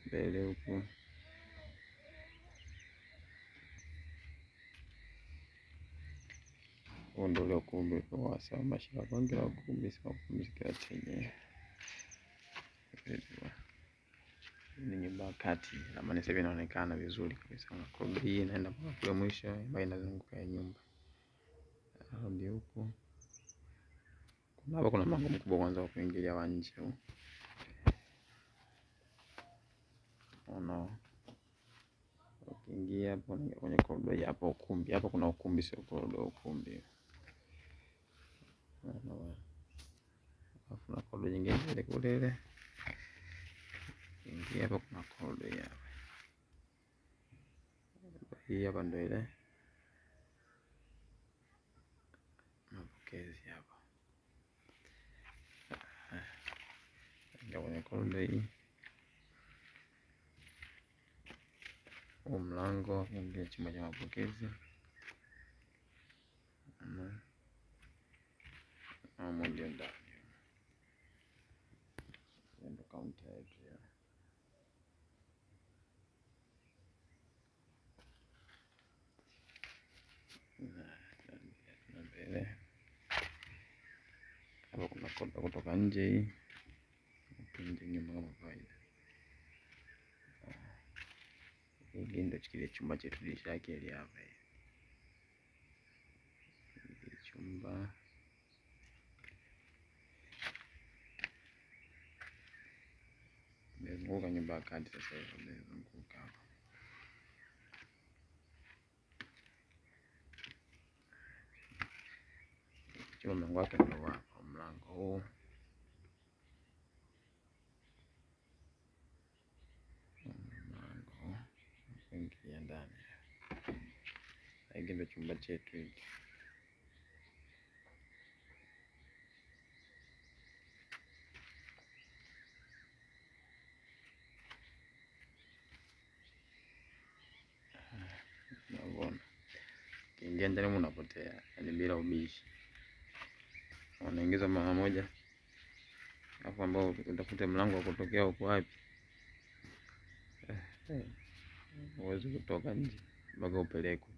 Mbele huku huu ndio ule ukumbi wa mashina la ukumbi sema kupumzikia chenye ni nyumba ya kati, ramani sasa hivi inaonekana vizuri kabisa. Korido hii inaenda mpaka kule mwisho ambayo inazunguka ya nyumba. Narudi huku. Kuna hapa kuna mlango mkubwa kwanza wa kuingilia wa nje huu. Unaona. Ukiingia hapo unaingia kwenye korido hii hapo ukumbi. Hapo kuna ukumbi sio korido, ukumbi. Unaona. Alafu na korido nyingine ile kule ile. Ingia hapa kuna korido hii hapa. Hii hapa ndio ile mapokezi hapa. Ingia kwenye korido hii. Huu mlango ingia chumba cha mapokezi. Humu ndio ndani. Ndio kaunta yetu ya. Na mbele hapa kuna korido kutoka nje hii. Nje nyumba kama kawaida. Hiki ndio kile chumba chetu, dirisha yake ile hapa hii. Hiki chumba imezunguka nyumba ya kati sasa hivi imezunguka hapa. Chumba mlango wake ndio hapa, mlango huu. Mlango kuingia ndani. Hiki ndio chumba chetu hiki. Unaona. Ukiingia ndani unapotea, yaani bila ubishi. Unaingiza mara moja. Alafu ambao utafute mlango wa kutokea uko wapi? Huwezi kutoka nje mpaka upelekwe.